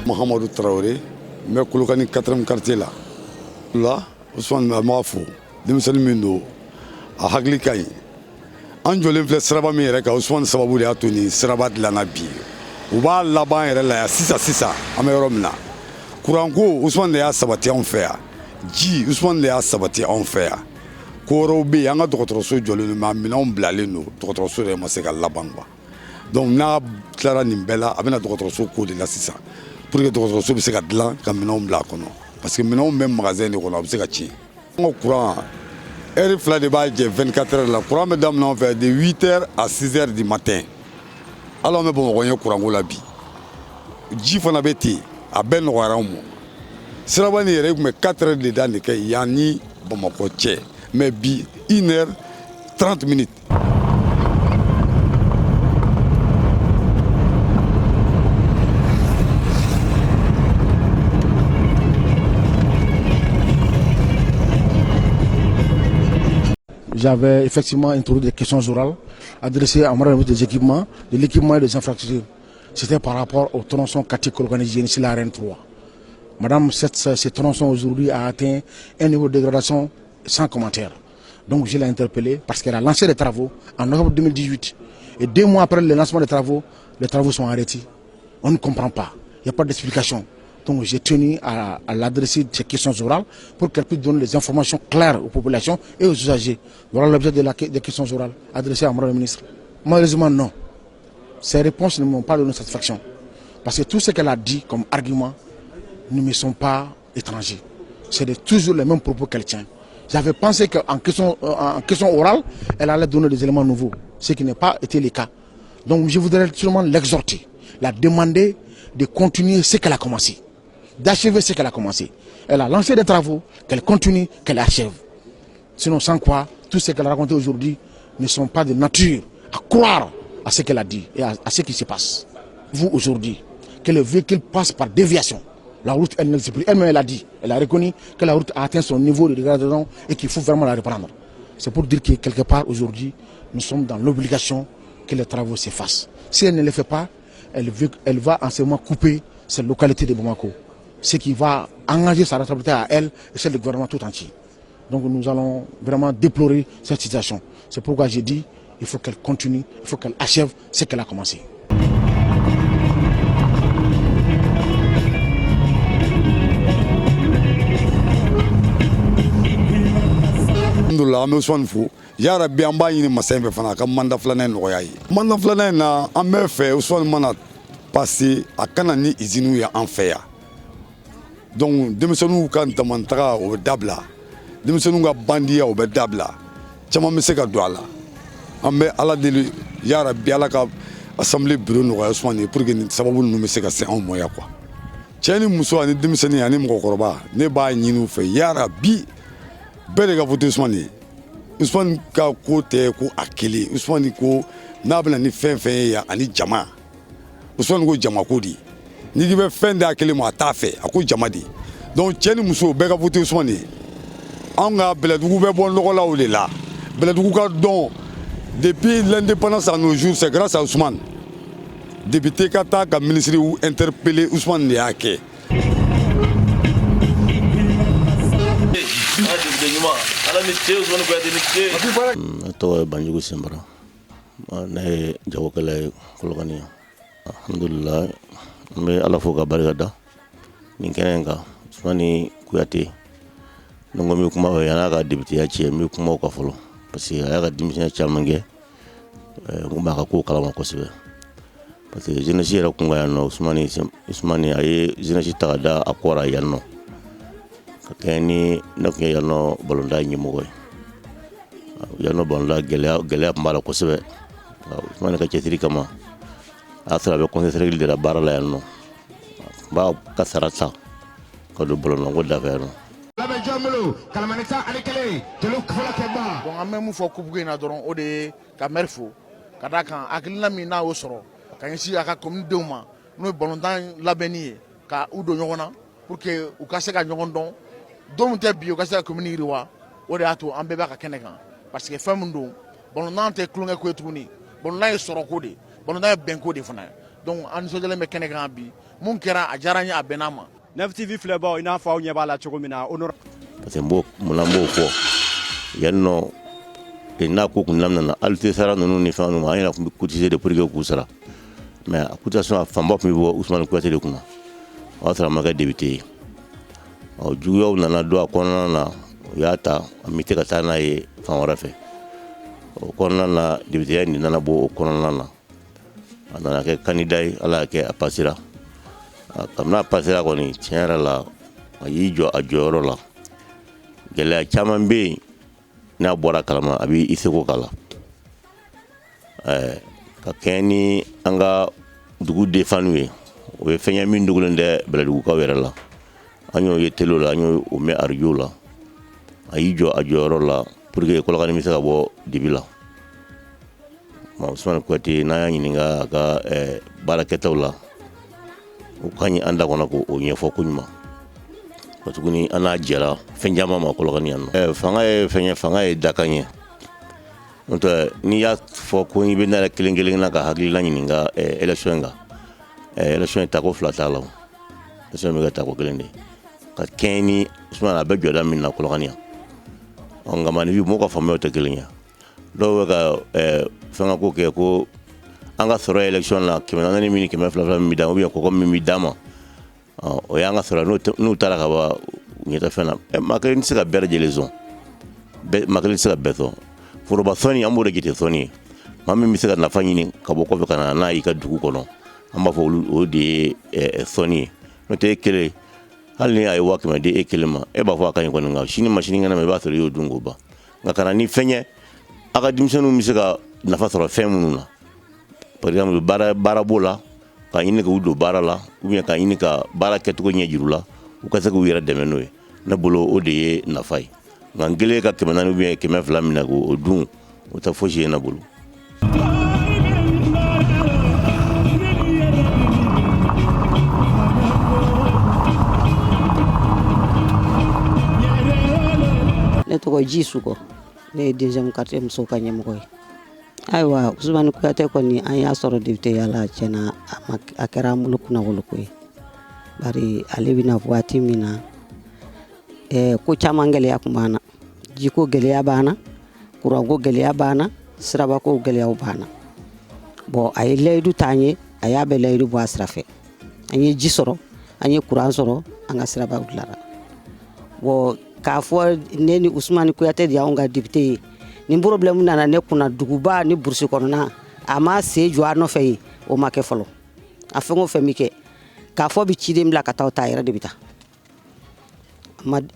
Mahamadu Tarawele, n bɛ Kolokani 4e quartier la. La Usumani, an b'a fo. Denmisɛnnin min don, a hakili ka ɲi. An jɔlen filɛ siraba min yɛrɛ kan, Usumani sababu de y'a to nin siraba dilanna bi. U b'a laban yɛrɛ la yan sisan sisan. An bɛ yɔrɔ min na, kuranko, Usumani de y'a sabati anw fɛ yan. Ji, Usumani de y'a sabati anw fɛ yan. Ko wɛrɛw bɛ yen, an ka dɔgɔtɔrɔso jɔlen don, mais a minɛnw bilalen don, dɔgɔtɔrɔso yɛrɛ ma se ka laban quoi. Donc n'a tilara nin bɛɛ la, a bɛna dɔgɔtɔrɔso ko de la sisan, pour que dɔgɔtɔrɔso bɛ se ka dilan ka minɛnw bila a kɔnɔ, parce que minɛnw bɛ magasin de kɔnɔ, a bɛ se ka tiɲɛ. An ka courant, heure 2 de b'a jɛ 24 heures la. Courant bɛ daminɛ anw fɛ de 8 heures à 6 heures du matin. Hali an bɛ Bamakɔ ɲɛ courant ko la bi. Ji fana bɛ ten, a bɛɛ nɔgɔyara anw ma. Siraba nin yɛrɛ, i tun bɛ 4 heures de da de kɛ yan ni Bamakɔ cɛ, mais bi 1 heure 30 minutes. J'avais effectivement introduit des questions orales adressées à Madame des équipements, de l'équipement et des infrastructures. C'était par rapport au tronçon Kati Kolokani sur la RN3. Madame, ce tronçon aujourd'hui a atteint un niveau de dégradation sans commentaire. Donc je l'ai interpellée parce qu'elle a lancé des travaux en novembre 2018. Et 2 mois après le lancement des travaux, les travaux sont arrêtés. On ne comprend pas. Il n'y a pas d'explication. Donc j'ai tenu à l'adresser ces questions orales pour qu'elle puisse donner des informations claires aux populations et aux usagers. Voilà l'objet des questions orales adressées à Madame le ministre. Malheureusement, non. Ces réponses ne m'ont pas donné satisfaction. Parce que tout ce qu'elle a dit comme argument ne me sont pas étrangers. C'est toujours les mêmes propos qu'elle tient. J'avais pensé qu'en question orale, elle allait donner des éléments nouveaux, ce qui n'est pas été le cas. Donc je voudrais seulement l'exhorter, la demander de continuer ce qu'elle a commencé, d'achever ce qu'elle a commencé. Elle a lancé des travaux, qu'elle continue, qu'elle achève. Sinon, sans quoi, tout ce qu'elle a raconté aujourd'hui ne sont pas de nature à croire à ce qu'elle a dit et à ce qui se passe. Vous, aujourd'hui, que le véhicule passe par déviation. La route, elle n'existe plus. Elle-même, elle a dit, elle a reconnu que la route a atteint son niveau de dégradation et qu'il faut vraiment la reprendre. C'est pour dire que quelque part, aujourd'hui, nous sommes dans l'obligation que les travaux s'effacent. Si elle ne le fait pas, elle va en ce moment couper cette localité de Bamako, ce qui va engager sa responsabilité à elle et celle du gouvernement tout entier. Donc nous allons vraiment déplorer cette situation. C'est pourquoi j'ai dit, il faut qu'elle continue, il faut qu'elle achève ce qu'elle a commencé. Alhamdulillah, an bɛ Usumani fo. Yarabi, an b'a ɲini masa in fɛ fana, a ka mandat filanan in nɔgɔya ye. Mandat filanan in na, an bɛ fɛ Usumani mana passer, a kana ni usines ye an fɛ yan. Donc denmisɛnninw ka damantaga, o bɛ dabila. Denmisɛnninw ka bandiya, o bɛ dabila. Caman bɛ se ka don a la. An bɛ Ala deli, yarabi, Ala ka assemblée bureau nɔgɔya Usumani ye, pour que nin sababu ninnu bɛ se ka se anw ma yan quoi. Cɛ ni muso ani denmisɛnnin ani mɔgɔkɔrɔba, ne b'a ɲini u fɛ, yarabi, bɛɛ de ka voter Usumani ye. Usumani ka ko tɛ ko a kelen. Usumani ko n'a bɛna ni fɛn fɛn ye yan ani jama, Usumani ko jama ko de. N'i k'i bɛ fɛn d'a kelen ma, a t'a fɛ, a ko jama de. Donc cɛ ni muso, bɛɛ ka voter Usumani ye. Anw ka Bɛlɛdugu bɛ bɔ nɔgɔ la, o de la Bɛlɛdugu ka dɔn depuis l'indépendance à nos jours, c'est grâce à Ousmane. Député ka taa ka ministre interpeller, Ousmane de y'a kɛ. Ala ni ce, Usumani Kuyate ni ce. Ne tɔgɔ ye Banjugu Senbara, ne ye jagokɛla ye Kolokani yan. Alhamdulillah, n bɛ Ala fo ka barika da nin kɛnɛ in kan. Usumani Kuyate, ni ko n bɛ kuma o yan'a ka députéya cɛ, n bɛ kuma o kan fɔlɔ, parce que a y'a ka denmisɛnya caman kɛ, n kun b'a ka kow kalama kosɛbɛ, parce que jeunesse yɛrɛ kun ka yan nɔ. Usumani, a ye jeunesse ta ka da a kɔ la yan nɔ, ka kɛɲɛ ni ne tun ye yan nɔ balontan ɲɛmɔgɔ ye. Yan nɔ balontan, gɛlɛya gɛlɛya tun b'a la kosɛbɛ. Usumani ka cɛsiri kama, a y'a sɔrɔ a bɛ conseil cercle de la baara la yan nɔ, n b'a ka sara ta ka don balontan ko da fɛ yan nɔ. Labɛn jɔn bolo kalamani 11 jeliw fɔlɔ kɛ ban. Bon, an bɛ mun fɔ coupe in na dɔrɔn, o de ye ka maire fo ka d'a kan hakilina min n'a y'o sɔrɔ ka ɲɛsin a ka commune denw ma, n'o ye balontan labɛnni ye ka u don ɲɔgɔn na pour que u ka se ka ɲɔgɔn dɔn, don min tɛ bi, u ka se ka commune yiriwa. O de y'a to an bɛɛ b'a ka kɛnɛ kan, parce que fɛn min don, balontan tɛ tulonkɛ ko ye tuguni. Balontan ye sɔrɔko de, balontan ye bɛnko de fana ye. Donc an nisɔndiyalen bɛ kɛnɛ kan bi. Mun kɛra, a diyara n ye, a bɛnna ma. Nef TV filɛbaw, i n'a fɔ aw ɲɛ b'a la cogo min na, honor Parce que n b'o munna, n b'o fɔ yan nɔ, n'a ko kun daminɛna, hali sara ninnu ni fɛn ninnu, an yɛrɛ tun bɛ cotiser de pour que k'u sara, mais a cotisation a fanba tun bɛ bɔ Usumani Kuyate de kunna. O y'a sɔrɔ a ma kɛ député ye. Ɔ, juguyaw nana don a kɔnɔna na, u y'a ta a muté ka taa n'a ye fan wɛrɛ fɛ. O kɔnɔna na, députéya nin nana bɔ o kɔnɔna na, a nana kɛ candidat ye. Ala y'a kɛ a pasera. Kabini a pasera kɔni, tiɲɛ yɛrɛ la, a y'i jɔ a jɔyɔrɔ la. Gɛlɛya caman bɛ yen, n'a bɔra kalama, a b'i seko k'a la ka kɛɲɛ ni an ka dugu defanw ye. O ye fɛn ye min dogolen tɛ Bɛlɛdugukaw yɛrɛ la. An y'o ye télé la, an y'o mɛn arajo la. A y'i jɔ a jɔyɔrɔ la pour que Kɔlɔkani bɛ se ka bɔ dibi la. Usumani Kuyate, n'an y'a ɲininka a ka baarakɛtaw la, o ka ɲi an da kɔnɔ k'o ɲɛfɔ koɲuman, tuguni an n'a jɛra fɛn caman ma Kɔlɔkani yan nɔ. Fanga ye fɛn ye, fanga ye dakan ye. N'o tɛ, n'i y'a fɔ ko i bɛ ne yɛrɛ kelen kelen na ka hakilina ɲininka élection in kan, élection in tako fila t'a la. O élection bɛ kɛ tako kelen de ye ka kɛɲɛ ni Usumani a bɛ jɔda min na Kɔlɔkani yan. Nka maninfin, mɔgɔw ka faamuyaw tɛ kelen ye. Dɔw bɛ ka fɛn ko kɛ ko an ka sɔrɔ élection na, 400 min ni 200 min bɛ d'an ma, ou bien kɔgɔ min bɛ d'an ma, o y'an ka sɔrɔ. N'u taara ka ban, u ɲɛ tɛ fɛn na. Maa kelen tɛ se ka bɛɛ lajɛlen sɔn, maa kelen tɛ se ka bɛɛ sɔn. Foroba sɔnni, an b'o de jate sɔnni ye. Maa min bɛ se ka nafa ɲini ka bɔ kɔfɛ ka na n'a y'i ka dugu kɔnɔ, an b'a fɔ olu o de ye sɔnni ye. N'o tɛ, e kelen, hali ni a ye 100 000 di e kelen ma, e b'a fɔ a ka ɲi kɔni, nka sini ma sinikɛnɛ ma, i b'a sɔrɔ i y'o dun k'o ban. Nka ka na ni fɛn ye, a ka denmisɛnninw bɛ se ka nafa sɔrɔ fɛn minnu na, par exemple baara b'o la, ka ɲini k'u don baara la, ou bien ka ɲini ka baara kɛcogo ɲɛ juru la, u ka se k'u yɛrɛ dɛmɛ n'o ye, ne bolo o de ye nafa ye. Nka n kelen ka 400 ou bien 200 minɛ k'o dun, o tɛ fosi ye ne bolo. Ne tɔgɔ Ji Sukɔ, ne ye deuxième quartier musow ka ɲɛmɔgɔ ye. Ayiwa, Usumani Kuyate kɔni, an y'a sɔrɔ député ya la. Tiɲɛna, a kɛra an bolo kunnawoloko ye, bari ale bɛna waati min na, ko caman gɛlɛya tun b'an na. Jiko gɛlɛya b'an na, kuranko gɛlɛya b'an na, sirabako gɛlɛyaw b'an na. Bon, a ye layidu t'an ye, a y'a bɛɛ layidu bɔ a sira fɛ. An ye ji sɔrɔ, an ye kuran sɔrɔ, an ka sirabaw dilanna. Bon, k'a fɔ ne ni Usumani Kuyate de y'anw ka député ye, nin problème nana ne kunna duguba ni brousse kɔnɔna, a ma sen jɔ a nɔfɛ yen, o ma kɛ fɔlɔ. A fɛn o fɛn bɛ kɛ, k'a fɔ bɛ ciden bila ka taa, o ta a yɛrɛ de bɛ taa.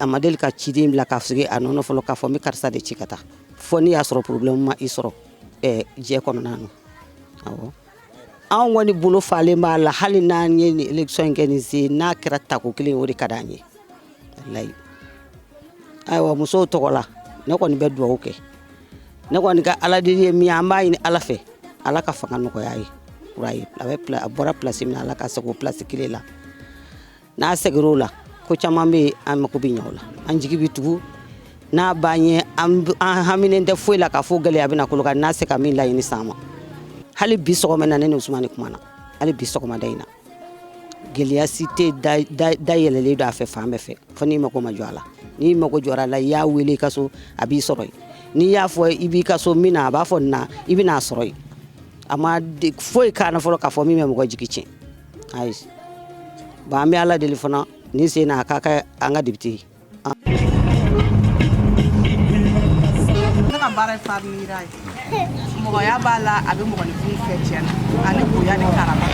A ma deli ka ciden bila k'a sigi a nɔ fɔlɔ k'a fɔ n bɛ karisa de ci ka taa, fɔ n'i y'a sɔrɔ problème ma i sɔrɔ jɛ kɔnɔna na. Awɔ, anw kɔni bolo falen b'a la. Hali n'an ye nin élection in kɛ nin sen, n'a kɛra tako kelen, o de ka d'an ye, walayi. Ayiwa, musow tɔgɔ la, ne kɔni bɛ dugawu kɛ. Ne kɔni ka ala deli ye min ye, an b'a ɲini Ala fɛ, Ala ka fanga nɔgɔya ye kura ye. A bɛ a bɔra place min na, Ala ka segin o place kelen la. N'a seginna o la, ko caman bɛ yen, an mako bɛ ɲɛ o la, an jigi bɛ tugu n'a b'an ye. An haminen tɛ foyi la k'a fɔ gɛlɛya bɛna Kolokani n'a se ka min laɲini s'an ma. Hali bi sɔgɔma na, ne ni Usumani kumana. Hali bi sɔgɔmada in na, gɛlɛya si tɛ da yɛlɛlen don a fɛ fan bɛɛ fɛ, fo n'i mako ma jɔ a la. N'i mako jɔra a la, i y'a wele i ka so, a b'i sɔrɔ yen. N'i y'a fɔ i b'i ka so min na, a b'a fɔ na, i bɛn'a sɔrɔ yen. A ma foyi k'an na fɔlɔ k'a fɔ min bɛ mɔgɔ jigi tiɲɛ. Ayi, bon, an bɛ Ala deli fana nin sen na, a k'a kɛ an ka député ye. Ne ka baara ye farini yira ye. Mɔgɔya b'a la, a bɛ mɔgɔninfin fɛ tiɲɛ na, ani bonya ni karama.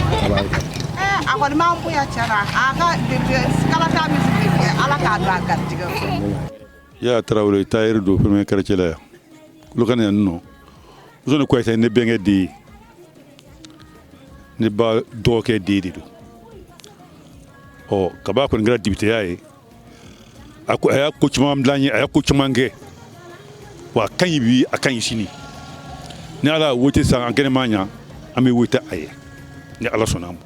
A kɔni m'an bonya tiɲɛ na. A ka kalata min sigilen, Ala k'a don a garijɛgɛ. Yaya Tarawele, tailleur don premier quartier la yan Kolokani yan nɔ. Usumani Kuyate, ne bɛnkɛ den ye, ne ba dɔgɔkɛ den de don. Ɔ, kaba kɔni kɛra députéya ye, a ko a y'a ko caman dilan ye, a y'a ko caman kɛ wa. A ka ɲi bi, a ka ɲi sini. Ni Ala y'a wote sisan, an kɛnɛ ma ɲa, an bɛ wote a ye ni Ala sɔnna a ma,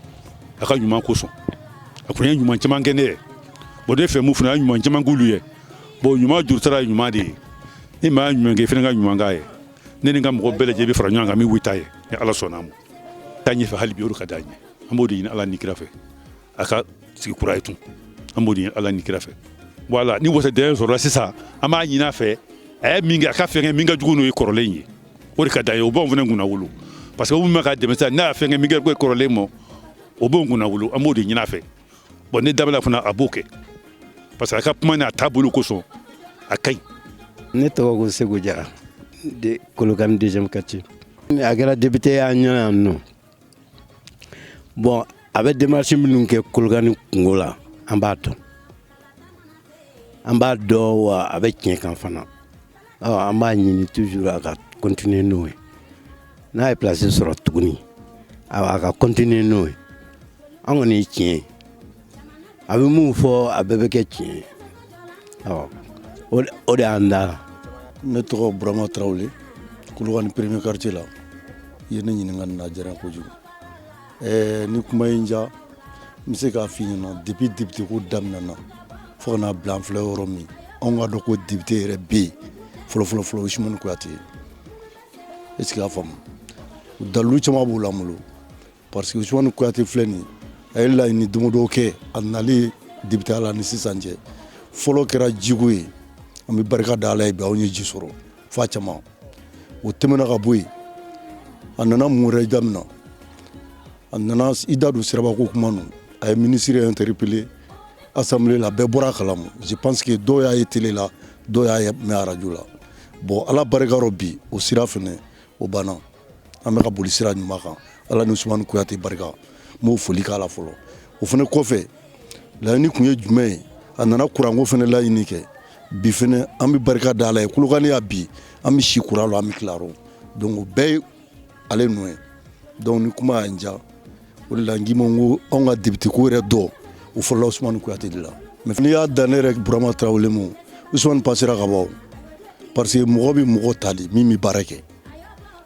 a ka ɲuman kosɔn. A kɔni ye ɲuman caman kɛ ne ye. Bon, ne fɛ mun fana, a ye ɲuman caman k'olu ye. Bon, ɲuman juru sara ye ɲuman de ye. Ni maa ye ɲuman kɛ, i fana ka ɲuman k'a ye. Ne ni n ka mɔgɔ bɛɛ lajɛlen bɛ fara ɲɔgɔn kan, an bɛ wote a ye ni Ala sɔnna a ma. Taa ɲɛfɛ hali bi, o de ka d'an ye. An b'o de ɲini Ala ni kira fɛ, a ka sigi kura ye tun. An b'o de ɲini Ala ni kira fɛ. Voilà, ni wasaden sɔrɔla sisan, an b'a ɲini a fɛ, a ye min kɛ, a ka fɛn kɛ min ka jugu n'o ye kɔrɔlen ye. O de ka d'an ye, o b'anw fana kunna wolo, parce que o min bɛ ka dɛmɛ sisan, n'a y'a fɛn kɛ min kɛ kɔrɔlen ma, o b'o kunna wolo. An b'o de ɲini a fɛ. Bon, ne dabila fana, a b'o kɛ, parce que a ka kuma n'a taabolo kosɔn, a ka ɲi. Ne tɔgɔ ko Segu Jara de Kolokani deuxième quartier. A kɛra député y'an ɲɛna yan nɔ. Bon, a bɛ démarche minnu kɛ Kolokani kungo la, an b'a dɔn, an b'a dɔn, wa a bɛ tiɲɛ kan fana. Ɔ, an b'a ɲini toujours a ka continuer n'o ye. N'a ye place sɔrɔ tuguni, a ka continuer n'o ye. An kɔni ye tiɲɛ ye, a bɛ mun fɔ, a bɛɛ bɛ kɛ tiɲɛ ye. Awɔ, o de y'an da la. Ne tɔgɔ Burama Tarawele, Kolokani premier quartier la. I ye ne ɲininka nin na, a diyara n ye kojugu. Ni kuma ye n diya, n bɛ se k'a f'i ɲɛna, depuis député ko daminɛna fo ka n'a bila an filɛ yɔrɔ min, anw k'a dɔn ko député yɛrɛ bɛ yen fɔlɔ fɔlɔ fɔlɔ, Usumani Kuyate. Est ce que i y'a faamu? Dalilu caman b'o la n bolo, parce que Usumani Kuyate filɛ nin ye, a ye laɲini damadɔ kɛ a nalen député la ni sisan cɛ. Fɔlɔ kɛra jiko ye. An bɛ barika da Ala ye, bi anw ye ji sɔrɔ fa caman. O tɛmɛna ka bɔ yen, a nana mun wɛrɛ daminɛ? A nana i da don sirabako kuma ninnu. A ye ministre interpellé assemblée la, bɛɛ bɔra a kalama. Je pense que dɔw y'a ye télé la, dɔw y'a mɛn arajo la. Bon, Ala barika rɔ, bi o sira fɛnɛ o banna. An bɛ ka boli sira ɲuman kan, Ala ni Usumani Kuyate barika. N b'o foli k'a la fɔlɔ. O fɛnɛ kɔfɛ, laɲini kun ye jumɛn ye? A nana kuranko fɛnɛ laɲini kɛ. Bi fɛnɛ, an bɛ barika da Ala ye, Kolokani ya bi, an bɛ si kuran la, an bɛ tila rɔ. Donc o bɛɛ ye ale nɔ ye. Donc ni kuma y'an diya, o de la n k'i ma, n ko anw ka député ko yɛrɛ dɔn, o fɔlɔla Usumani Kuyate de la. Mais n'i y'a dan ne yɛrɛ Burama Tarawele ma, Usumani passera ka ban, parce que mɔgɔ bɛ mɔgɔ ta de min bɛ baara kɛ.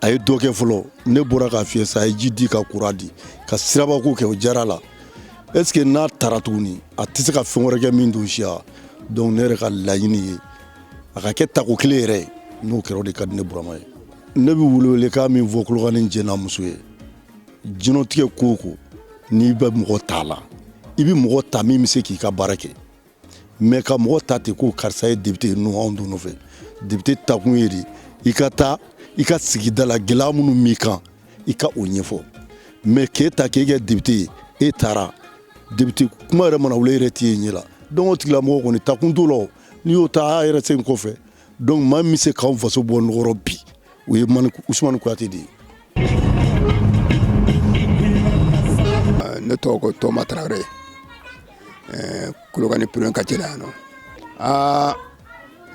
A ye dɔ kɛ fɔlɔ. Ne bɔra k'a fiyɛ sa, a ye ji di, ka courant di, ka sirabako kɛ, o diyara la. Est ce que n'a taara tuguni, a tɛ se ka fɛn wɛrɛ kɛ min t'o siya? Donc ne yɛrɛ ka laɲini ye a ka kɛ tako kelen yɛrɛ ye. N'o kɛra, o de ka di ne Burama ye. Ne bɛ welewelekan min fɔ Kolokani cɛ n'a muso ye, jinɛtigɛ ko o ko, n'i bɛ mɔgɔ ta la, i bɛ mɔgɔ ta min bɛ se k'i ka baara kɛ. Mais ka mɔgɔ ta ten ko karisa ye député ye, non, anw t'o nɔfɛ. Député takun ye de i ka taa i ka sigida la, gɛlɛya minnu b'i kan, i ka o ɲɛfɔ. Mais k'e ta k'e kɛ député ye, e taara député kuma yɛrɛ mana wuli, e yɛrɛ t'i ye ɲɛ la. Donc o tigilamɔgɔ kɔni takun t'o la. O n'i y'o ta, a yɛrɛ segin kɔfɛ. Donc maa min bɛ se k'anw faso bɔ nɔgɔ bi, o ye Usumani Kuyate de ye. Ne tɔgɔ ko Tɔma Tarawele, Kolokani premier quartier la yan nɔ. Aa,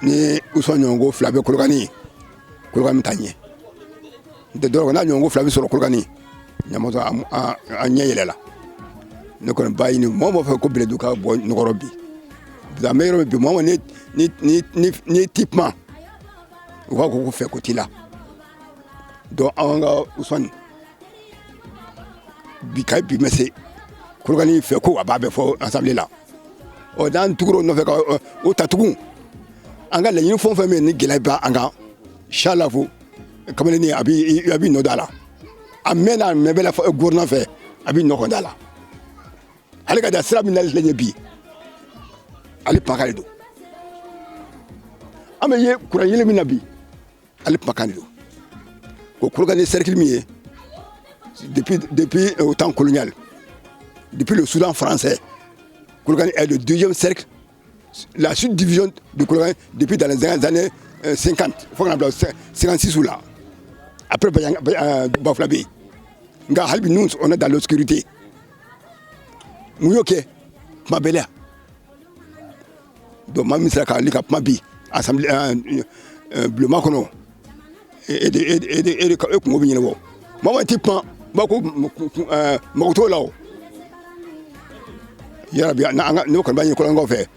ni Usumani ɲɔgɔnko fila bɛ Kolokani, Kolokani bɛ taa ɲɛ. N tɛ dɔwɛrɛ, n'a ɲɔgɔnko fila bɛ sɔrɔ Kolokani, ɲamɔtɔ a ɲɛ yɛlɛla. Ne kɔni b'a ɲini mɔgɔ mɔgɔ fɛ ko Bɛlɛdugu ka bɔ nɔgɔrɔ bi. An bɛ yɔrɔ min bi, mɔgɔ ni ti kuma, u b'a fɔ ko fɛ ko t'i la. Donc an ka Usumani bi ka bi ma se Kolokani fɛ ko a b'a bɛɛ fɔ assemblée la. Ɔ, n'an tugura o nɔfɛ ka o ta tugun, an ka laɲini fɛn o fɛn min ni gɛlɛya b'an kan, inshallah kamalennin a b'i nɔ da a la. A mɛnna, a mɛn bɛ la gouvernement fɛ, a b'i nɔ kɔni da la. Hali ka da sira min nali filɛ nin ye bi, ale kumakan de don. An bɛ ye kuran yelen min na bi, ale kumakan de don. Ko Kolokani cercle min ye, depuis au temps colonial, depuis le Soudan français, Kolokani est le deuxième cercle, la subdivision de Kolokani depuis dans les années 50 fo ka na bila 56 la. Après Bafulabé, nka hali bi nous, on est dans l'obscurité. Mun y'o kɛ? Kuma bɛlɛ. Donc maa min sera k'ale ka kuma bi assemblée bulonba kɔnɔ, e de e de e de e kungo bɛ ɲɛnabɔ. Maa maa ti kuma, b'a ko mago t'o la. O yarabi, an ka n'o kɔni b'a ɲini Kolonkaw fɛ,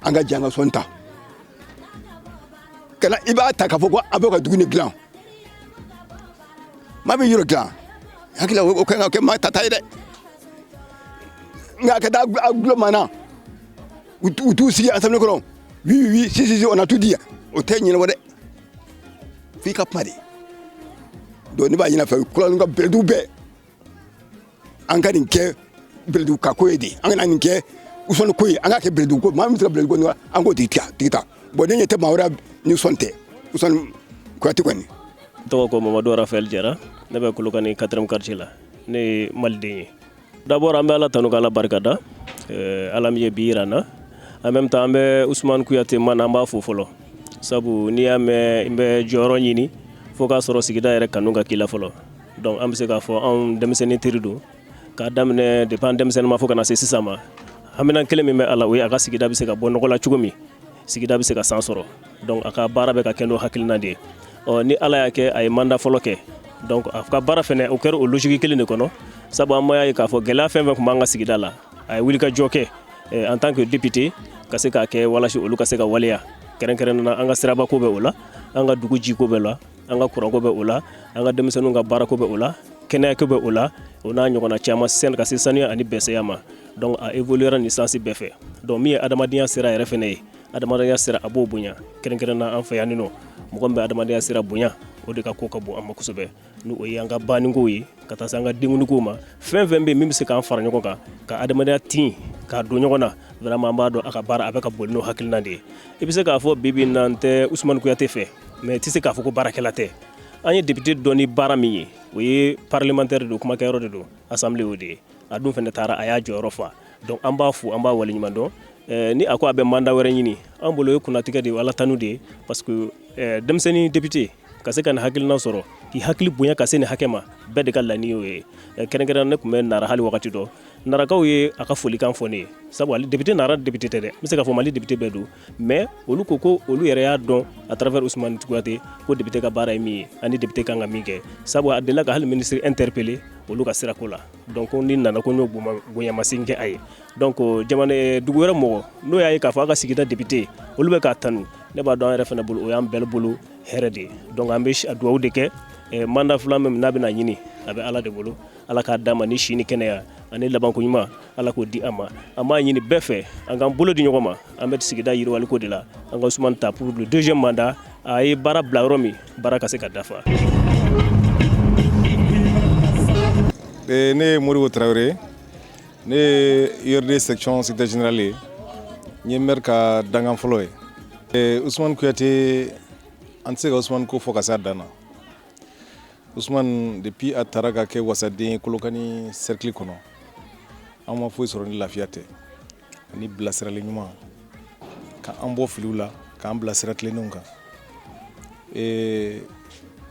an ka jɛ an ka sɔn ta kana. I b'a ta k'a fɔ ko a bɛ ka dugu ni dilan, maa bɛ yɔrɔ dilan, hakili o kan ka kɛ maa tata ye dɛ. Nka ka taa a gulɔ maa na, u t'u sigi assemblée kɔnɔ, oui oui, si si si, on a tout dit, o tɛ ɲɛnabɔ dɛ. F'i ka kuma de. Donc ne b'a ɲini a fɛ, Kolokani ka bɛlɛdugu bɛɛ, An ka nin kɛ Bɛlɛdugu ka ko ye de, an kana nin kɛ Usumani ko ye, an k'a kɛ Bɛlɛdugu ko. Maa min bɛ se ka Bɛlɛdugu ko, an k'o tigi ta. Bon, ne ɲɛ tɛ maa wɛrɛ ni Usumani tɛ, Usumani Kuyate kɔni. N tɔgɔ ko Mamadu Rafael Jara. Ne bɛ Kolokani 4e quartier la. Ne ye maliden ye. D'abord, an bɛ Ala tanu k'Ala barikada, Ala min ye bi yira an na. En même temps, an bɛ Usumani Kuyate man, an b'a fo fɔlɔ, sabu n'i y'a mɛn n bɛ jɔyɔrɔ ɲini, fo k'a sɔrɔ sigida yɛrɛ kanu ka k'i la fɔlɔ. Donc an bɛ se k'a fɔ anw denmisɛnnin teri don k'a daminɛ depuis an denmisɛnnin ma fo ka na se sisan ma. Hamina kelen min bɛ a la, o ye a ka sigida bɛ se ka bɔ nɔgɔ la cogo min, sigida bɛ se ka san sɔrɔ. Donc a ka baara bɛ ka kɛ n'o hakilina de ye. Ɔ ni Ala y'a kɛ a ye mandat fɔlɔ kɛ, donc a ka baara fɛnɛ o kɛra o logique kelen de kɔnɔ, sabu an y'a ye k'a fɔ gɛlɛya fɛn fɛn tun b'an ka sigida la, a ye wulikajɔ kɛ en tant que député ka se k'a kɛ walasa olu ka se ka waleya. Kɛrɛnkɛrɛnnen na, an ka sirabako bɛ o la, an ka dugu jiko bɛ la, an ka kuranko bɛ o la, an ka denmisɛnninw ka baarako bɛ o la, kɛnɛyako bɛ o la, o n'a ɲɔgɔnna caman sen ka se sanuya ani bɛsɛya ma. Donc a évoluera nin sens bɛɛ fɛ. Donc min ye adamadenya sira yɛrɛ fɛnɛ ye, adamadenya sira a b'o bonya. Kɛrɛnkɛrɛn na, an fɛ yan nɔ, mɔgɔ min bɛ adamadenya sira bonya, o de ka ko ka bon an ma kosɛbɛ, n'o o ye an ka bannikow ye, ka taa se an ka denkunlikow ma. Fɛn fɛn bɛ min bɛ se k'an fara ɲɔgɔn kan ka adamadenya tin k'a don ɲɔgɔn na, vraiment an b'a dɔn a ka baara a bɛ ka boli n'o hakilina de ye. I bɛ se k'a fɔ bi bi in na, n tɛ Usumani Kuyate fɛ, mais i tɛ se k'a fɔ ko baarakɛla tɛ. An ye député dɔn ni baara min ye, o ye parlementaire don, kumakɛyɔrɔ de don, assemblée o de ye. A dun fana taara, a y'a jɔyɔrɔ fa. Donc an b'a fo, an b'a waleɲuman dɔn. Ni a ko a bɛ mandat wɛrɛ ɲini, an bolo o ye kunnatigɛ de ye, Ala tanu de ye, parce que denmisɛnnin député ka se ka nin hakilina sɔrɔ, k'i hakili bonya ka se nin hakɛ ma, bɛɛ de ka laɲini y'o ye. Kɛrɛnkɛrɛn, ne tun bɛ Nara hali wagati dɔ, Narakaw ye a ka folikan fɔ ne ye, sabu ale député, Nara député tɛ dɛ, n bɛ se k'a fɔ Mali député bɛɛ don, mais olu ko ko olu yɛrɛ y'a dɔn à travers Ousmane Kuyate ko député ka baara ye min ye ani député kan ka min kɛ, sabu a delila ka hali ministre interpellé olu ka sirako la. Donc ni nana ko n y'o bonyamasegin kɛ a ye. Donc jamana dugu wɛrɛ mɔgɔ n'o y'a ye k'a fɔ a ka sigida député olu bɛ k'a tanu, ne b'a dɔn an yɛrɛ fana bolo, o y'an bɛɛ bolo hɛrɛ de ye. Donc an bɛ dugawu de kɛ, mandat filanan min n'a bɛna ɲini, a bɛ Ala de bolo, Ala k'a d'a ma ni si ni kɛnɛya ani labanko ɲuman, Ala k'o di an ma. An b'a ɲini bɛɛ fɛ, an k'an bolo di ɲɔgɔn ma, an bɛ sigida yiriwaliko de la, an ka Ousmane ta pour le deuxième mandat. A ye baara bila yɔrɔ min, baara ka se ka dafa. Ne ye Modibo Tarawele, ne ye URD section secrétaire général ye, n ye maire ka dankan fɔlɔ ye. Ousmane Kuyate, an tɛ se ka Ousmane ko fɔ ka s'a dan na. Ousmane, depuis a taara ka kɛ wasaden ye Kolokani cercle kɔnɔ, an ma foyi sɔrɔ ni lafiya tɛ, ani bilasirali ɲuman, ka an bɔ filiw la, k'an bila sira tilennenw kan.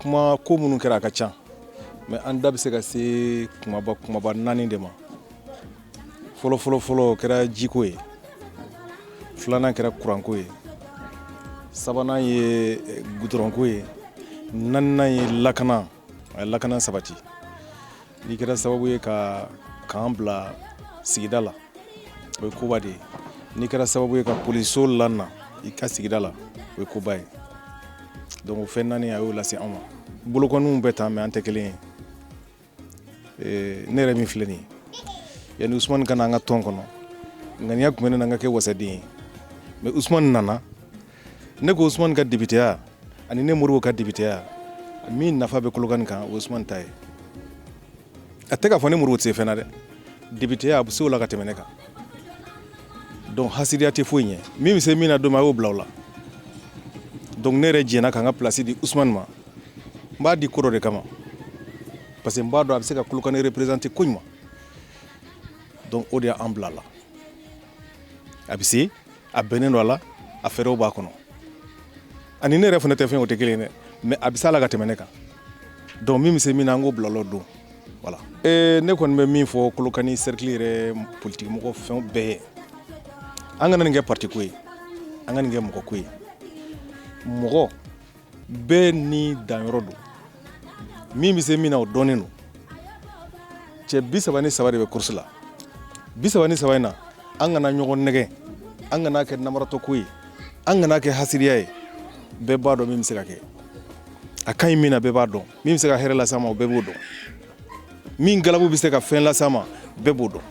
Kuma ko minnu kɛra, a ka ca, mais an da bɛ se ka se kumaba kumaba naani de ma. Fɔlɔ fɔlɔ fɔlɔ kɛra jiko ye, filanan kɛra kuranko ye, sabanan ye gudɔrɔnko ye, naaninan ye lakana. A ye lakana sabati. N'i kɛra sababu ye ka k'an bila sigida la, o ye koba de ye. N'i kɛra sababu ye ka poliso lana i ka sigida la, o ye koba ye. Donc o fɛn naani, a y'o lase anw ma. Bolokɔniw bɛ taa, mais an tɛ kelen ye. Ne yɛrɛ min filɛ nin ye, yanni Usumani ka na an ka tɔn kɔnɔ, ŋaniya tun bɛ ne na n ka kɛ wasaden ye, mais Usumani nana, ne ko Usumani ka députéya ani ne Modibo ka députéya, min nafa bɛ Kolokani kan, o ye Usumani ta ye. A tɛ k'a fɔ ne Modibo tɛ se fɛn na dɛ, députéya a bɛ se o la ka tɛmɛ ne kan. Donc hasidiya tɛ foyi ɲɛ, min bɛ se min na don min, a y'o bila o la. Donc ne yɛrɛ jɛnna ka n ka place di Usumani ma. N b'a di ko dɔ de kama, parce que n b'a dɔn a bɛ se ka Kolokani représenter koɲuman. Donc o de y'an bila a la. A bɛ se, a bɛnnen don a la, a fɛɛrɛw b'a kɔnɔ, ani ne yɛrɛ fana tɛ fɛn, o tɛ kelen ye dɛ, mais a bɛ se a la ka tɛmɛ ne kan. Donc min bɛ se min na, an k'o bila o la o don. Voilà. Ne kɔni bɛ min fɔ Kolokani cercle yɛrɛ politique mɔgɔ fɛn bɛɛ ye, an kana nin kɛ parti ko ye, an ka nin kɛ mɔgɔ ko ye. Mɔgɔ bɛɛ ni danyɔrɔ don, min bɛ se min na, o dɔnnen don. Cɛ 33 de bɛ course la. 33 in na, an kana ɲɔgɔn nɛgɛ, an kana kɛ namaratɔ ko ye, an kana kɛ hasidiya ye. Bɛɛ b'a dɔn min bɛ se ka kɛ, a ka ɲi min na, bɛɛ b'a dɔn min bɛ se ka hɛrɛ lase a ma, o bɛɛ b'o dɔn. Min galabu bɛ se ka fɛn lase a ma, bɛɛ b'o dɔn.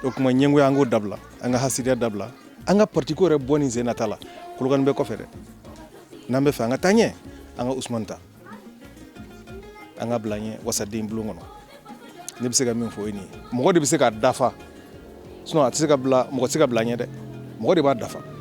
O tuma ɲɛngoya, an k'o dabila, an ka hasidiya dabila, an ka parti ko yɛrɛ bɔ nin sen nata la. Kolokani bɛ kɔfɛ dɛ. N'an bɛ fɛ an ka taa ɲɛ, an ka Usumani ta, an ka bila ɲɛ wasaden bulon kɔnɔ. Ne bɛ se ka min fɔ o ye nin ye. Mɔgɔ de bɛ se k'a dafa, sinon a tɛ se ka bila, mɔgɔ tɛ se ka bila ɲɛ dɛ, mɔgɔ de b'a dafa.